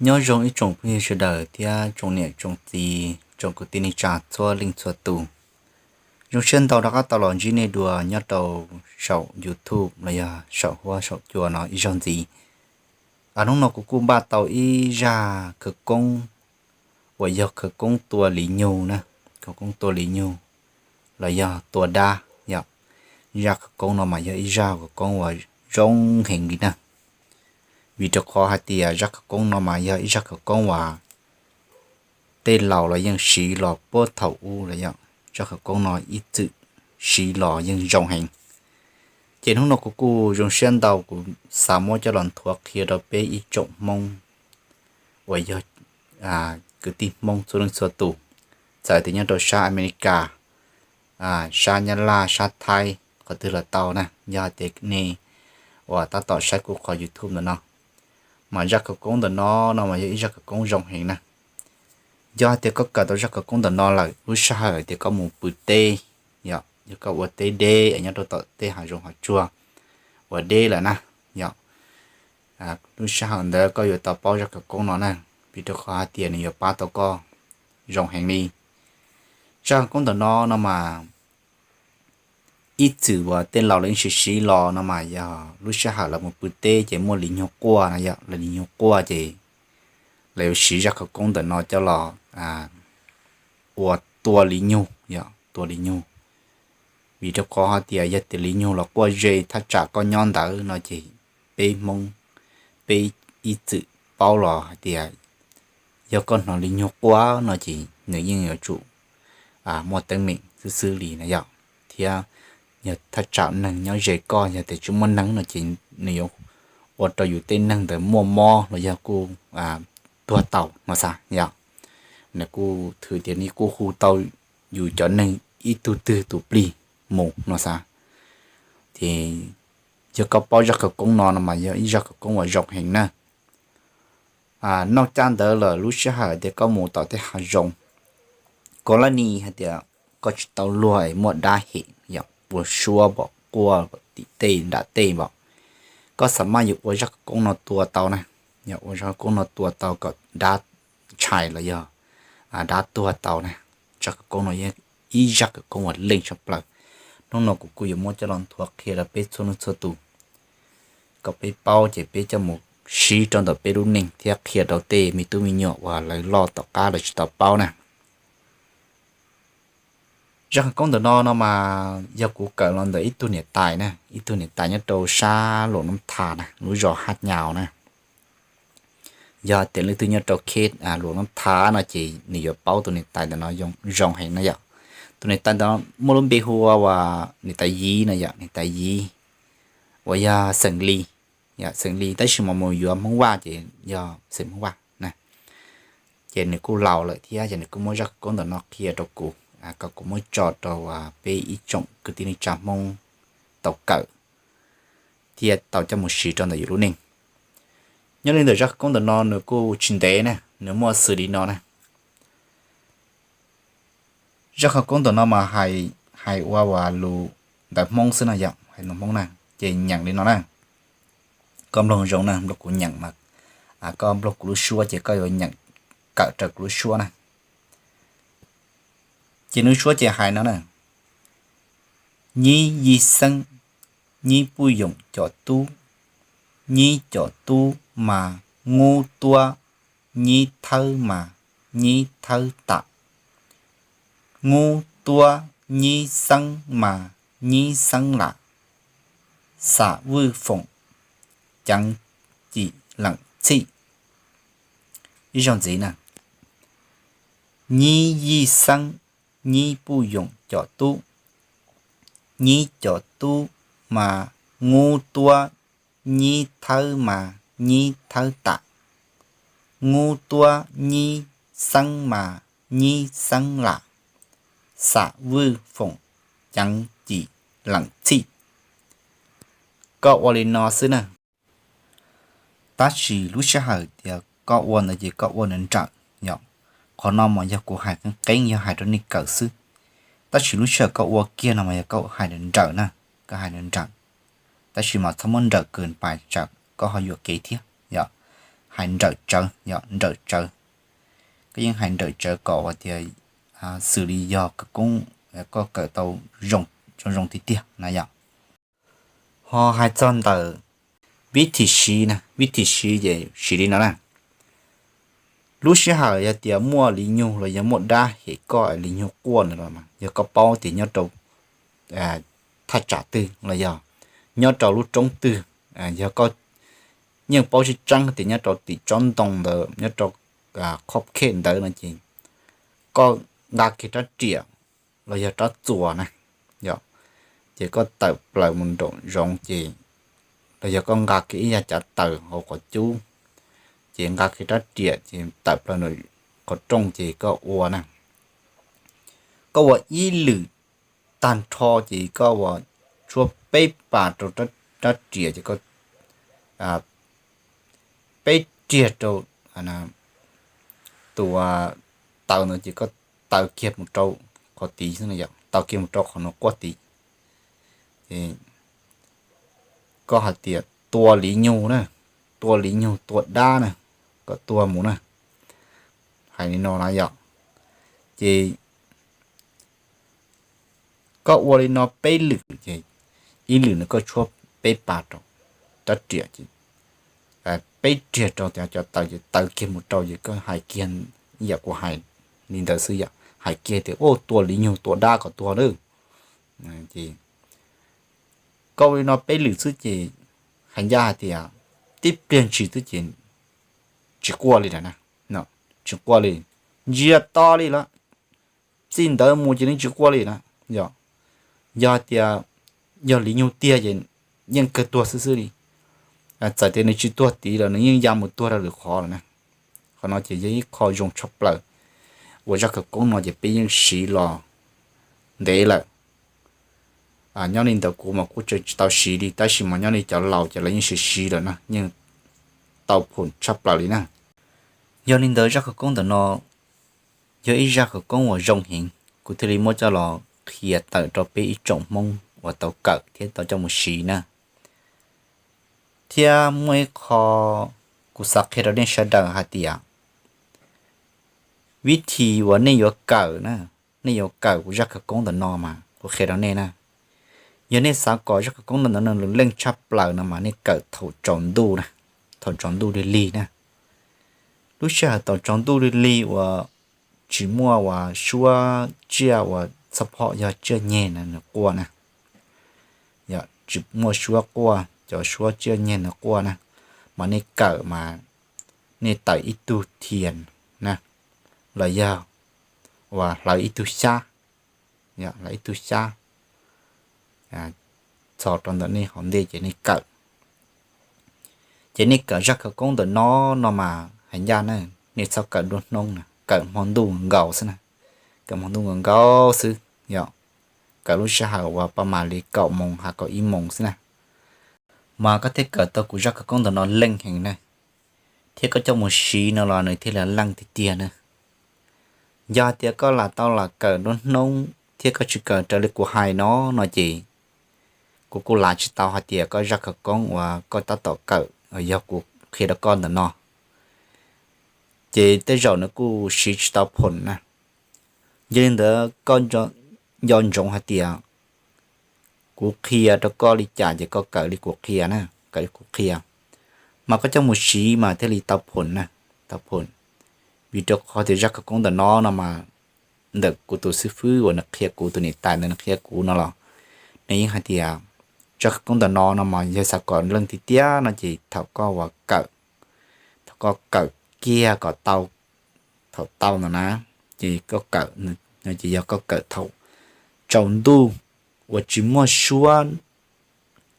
Nyob zoo ib tsoom phooj ywg sawv daws thiab tsoom niam tsoom txiv tsoom kwv tij neej tsa txhua leej txhua tus. Zoo siab ntau rov qab tau los ntsib nej dua nyob rau saum YouTube los yog saum huab saum cua no ib zaug ntxiv. Hnub no kuv kuj npaj tau ib zaj khawv koob uas yog khawv koob tua li nyug na, khawv koob tua li nyug los yog tua dab yom. Zaj khawv koob no mas yog ib zaj khawv koob uas zoo heev li na, vim rau qhov hais tias zaj khawv koob no mas yog ib zaj khawv koob uas tej laus los yeej siv los puag thaum ub los yog zaj khawv koob no ib txwm siv los yeej zoo heev. Ces hnub no kuv kuj zoo siab ntau kuv xav muab coj los nthuav qhia rau peb ib tsoom Hmoob uas yog kwv tij Hmoob txhua leej txhua tus, txawm tias nyob rau sab Amelikas, sab Nyab Laj, sab Thaib, qhov twg los tau na, yog hais tias nej uas tab tom saib kuv qhov YouTube ntawm no, mas zaj khawv koob ntawm no no mas yog ib zaj khawv koob zoo heev na. Yog hais tias koj kawm tau zaj khawv koob ntawm no lawm, lub sij hawm tias koj mus pw teb, yog koj ua teb deb nyob rau tom tej hav zoov hav tsuag uas deb lawm na, yog lub sij hawm ntawd koj yuav tau paub zaj khawv koob no na, vim rau qhov hais tias nws yuav pab tau koj zoo heev li. Zaj khawv koob ntawm no no mas ib txwm uas tej laus lawv siv siv los no mas yog lub sij hawm lawv mus pw teb ces muaj li nyug quaj no, yog li nyug quaj ces lawv yuav siv zaj khawv koob ntawm no coj los ua tua li nyug, yog tua li nyug. Vim rau qhov hais tias yog tias li nyug los quaj ze thaj tsam koj nyob ntawd no ces peb Hmoob, peb ib txwm paub los hais tias yog koj hnov li nyug quaj no ces nws yeej yuav tsum muaj teeb meem xwb xwb li na yom. Thiab yog thaj tsam neeg nyob ze koj yog tias tsis muaj neeg no ces nws yuav ua rau yus tej neeg ntawd muaj mob los yog kuj tuag tau no xav yom. Nws kuj thwm tias nws kuj hu tau yus cov neeg ib tug twg tus plig mus no xav. Ces yog koj paub zaj khawv koob no no mas yog ib zaj khawv koob uas zoo heev na. Noj caj ntawd lawm lub sij hawm tias koj mus tom tej hav zoov, koj laj ni hais tias koj tsis tau luag es muaj dab hem yom, ua suab pom quaj tim tej nram tej pom, koj xav maj yuav ua zaj khawv koob no tua tau na, yog ua zaj khawv koob no tua tau kom dab ntshai los yog dab tuag tau na. Zaj khawv koob no yog ib zaj khawv koob uas leej tshaj plaws. Hnub no kuv kuj yuav muab coj los nthuav qhia rau peb txhua leej txhua tus kom peb paub ces peb coj mus siv rau ntawm peb lub neej thiab qhia rau tej me tub me nyuam uas lawv loj tom qab lawv tsis tau paub na. Zaj khawv koob ntawm no no mas yog kuv kawm los ntawm ib tug niam tais na, ib tug niam tais nyob rau sab Luam Nab Tha na, lub zos Haj Nyau na. Yog tias leej twg nyob rau khej Luam Nab Tha no ces nws yuav paub tus niam tais ntawm no zoo heev na yom. Tus niam tais ntawm no muaj lub npe hu ua niam tais Yiv no yom, niam tais Yiv uas yog xeem Lis, xeem Lis tab sis mas mus yuav Hmoob Vaj ces yog xeem Hmoob Vaj na. Ces nws kuj laus lawm thiab ces nws kuj muab zaj khawv koob ntawm no qhia rau kuv kom kuv muab tso rau peb ib tsoom kwv tij neej tsa Hmoob tau kawm thiab tau coj mus siv rau ntawm yus lub neej. Nyob li ntawm zaj khawv koob ntawm no nws kuj tsis ntev na, nws muaj xws li no na. Zaj khawv koob ntawm no mas hais ua lus ntawv Hmoob xwb no yom, hais lus Hmoob na, ces nyeem li no na. Koj mloog zoo na, mloog kuv nyeem mas, koj mloog kuv lub suab ces koj yuav nyeem kawm raws kuv lub suab na. Ces nws lub suab ces hais no na: Nyib yij xeeb, nyib puj yoom com tub, nyib com tub mas ngub tuab, nyib thawb mas nyib thawb tam, ngub tuab nyib xeeb mas nyib xeeb lam, xam vwj foom ceev cim leem txhij. Ib zaug ntxiv na: Nyib yij xeeb, nyib puj yoom com tub, nyib com tub mas ngub tuab, nyib thawb mas nyib thawb tam, ngub tuab nyib xeeb mas nyib xeeb lam, xam vwj foom ceev cim leem txhij. Koj ua li no xwb na. Tab sis lub sij hawm tias koj ua ntawd ces koj ua nrawm nrawm yom. Qhov no mas yog kuv hais qeeb qeeb, yog hais rau nej kawm xwb. Tab sis lub sij hawm koj ua kiag no mas yog koj hais nrawm nrawm na, koj hais nrawm nrawm, tab sis mas txhob muab nrawm kws pais tsam koj ho yuam kev thiab yom. hais nrawm tsawv, yog nrawm tsawv. Koj yeej hais nrawm tsawv kom ua tias xws li yog kawm koob, koj kawm tau zoo zoo tiag tiag na yom. Ho hais txog ntawm vib thim siv na, vib thim siv ces siv li no na. Lub sij hawm yog tias muaj li nyug los yog muaj dab hem koj li nyug quaj na, yog koj paub tias nyob rau thaj tsam twg los yog nyob rau lub roob twg, yog koj yeej paub tseeb tseeb tias nyob rau tim tsob ntoo ntawd, nyob rau qhov khej ntawd no ces koj nqa kiag rab riam los yog rab txuas na, yog, ces koj tawm plaws mus nraum zoov ces, los yog koj nqa kiag ib yav cav taws hauv qhov cub, ces nqa kiag rab riam ces tawm plaws nraum qhov rooj ces koj ua na. Koj ua ib lwm tag nrho ces koj ua tshuab peb pas rau rab riam ces koj peb riag rau tus taws ntawd ces koj taws kiag mus rau qhov tid, taws kiag mus rau qhov no quaj tid. Koj hais tias tua li nyug na, tua li nyug tua dab na, koj tua mus na, hais li no na yom. Ces koj ua li no peb lwm ces ib lwm no koj tshuab peb pas rau rab riam ces peb riag rau cov taws ces taws kiag mus rau ces koj hais kiag ib yam kuv hais li ntawd xwb yom, hais kiag tias ua tua li nyug tua dab kom tuag lawm. Ces koj ua li no peb lwm xwb ces hais ncaj hais tias tib pliag ntshis xwb ces tsis quaj li lawm na, tsis quaj li, ntsia to li lawm, txij ntawd mus ces nws tsis quaj li na. Yog, yog tias yog li nyug tiag ces yeej kawg tuag xwb xwb li. Txawm tias nws tsis tuag tid los nws yeej ya mus tuag rau lwm qhov lawm na. Qhov no ces yog ib qho zoo tshaj plaws uas zaj khawv koob no ces peb yeej siv los ntev lawm. Nyob li ntawd kuv mas kuj tseem tsis tau siv li, tab sis mas nyob li cov laus ces lawv yeej siv siv lawm na, yeej tau phom tshaj plaws li na. Yog li ntawd zaj khawv koob ntawm no yog ib zaj khawv koob uas zoo heev, kuv thiaj li muab coj los qhia tawm rau peb ib tsoom Hmoob uas tau kawm thiab tau coj mus siv na. Thiab muaj ib qho kuv xav qhia rau nej sawv daws hais tias vib thim uas nej yuav kawm na, nej yuav kawm kuv zaj khawv koob ntawm no mas kuv qhia rau nej na. Yog nej xav kom zaj khawv koob ntawm no nws leej tshaj plaws no mas nej kawm thaum tsaus ntuj na, thaum tsaus ntuj lig lig na. Lub sij hawm thaum tsaus ntuj lig lig uas tsis muaj uas suab tsiaj uas txhaj phom yog tsiaj nyeg na nws quaj na, yog tsis muaj suab quaj, cov suab tsiaj nyeg nws quaj na, mas nej kawm mas nej tawm ib tug thias na, los yog uas hlawv ib tug xyab, hlawv ib tug xyab txog rau ntawm nej hauv ntej ces nej kawm. Ces nej kawm zaj khawv koob ntawm no no mas hais ncaj na, nej txhob kawm nruab hnub na, kawm hmo ntuj nkaus xwb na, kawm hmo ntuj nkaus nkaus xwb, yog, kawm lub sij hawm uas pab mam li kaum moos hais kaum ib moos xwb na, mas koj thiaj kawm tau kuv zaj khawv koob ntawm no leej heev na, thiab koj coj mus siv no los nws thiaj li leej tiag tiag na. Yog hais tias koj lam tau lam kawm nruab hnub thiab koj tsis kawm raws li kuv hais no no ces kuv kuj lav tsis tau hais tias koj zaj khawv koob uas koj tab tom kawm yog kuv qhia rau koj ntawm no, ces tej zaum nws kuj siv tsis tau phom na. Yog li ntawd koj nco ntsoov hais tias kuv qhia rau koj li cas ces koj kawm li kuv qhia na, kawm li kuv qhia, mas koj coj mus siv mas thiaj li tau phom na, tau phom. Vim rau qhov tias zaj khawv koob ntawm no no mas ntawm kuv tus xib fwb uas nws qhia kuv, tus niam tais ntawd nws qhia kuv no los nws yeej hais tias zaj khawv koob ntawm no no mas yog xav kom leej tiag tiag no ces thaum koj uas kawm, thaum koj kawm kiag kom tau, thaum tau ntawd na, ces koj kawm, ces yog koj kawm thaum tsaus ntuj uas tsis muaj suab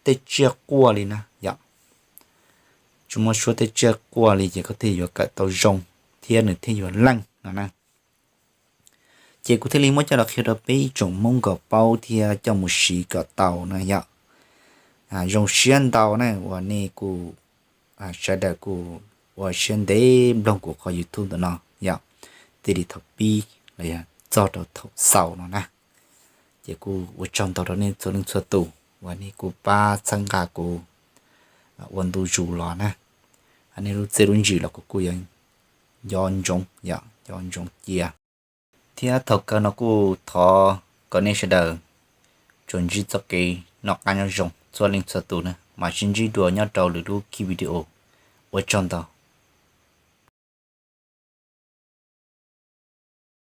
tej tsiaj quaj li na, yog, tsis muaj suab tej tsiaj quaj li ces koj thiaj yuav kawm tau zoo thiab nws thiaj yuav leej no na. Ces kuv thiaj li muab coj los qhia rau peb ib tsoom Hmoob kom paub thiab coj mus siv kom tau na yom. Zoo siab ntau na uas nej kuj, sawv daws kuj ua siab ntev mloog kuv qhov YouTube ntawm no yom, txij li thaum pib los yog txog rau thaum xaus no na. Ces kuj ua tsaug ntau rau nej txhua leej txhua tus uas nej kuj pab txhawb nqa kuv ua ntu zus los na. nej lub txiaj lub ntsig los kuv kuj yuav nco ntsoov, yog nco ntsoov cia. Thiab thaum kawg no kuj thov kom nej sawv daws tsuas ntsib txoj kev noj qab nyob zoo txhua leej txhua tus na, mam sib ntsib dua nyob rau lwm lub ki video. Ua tsaug ntau.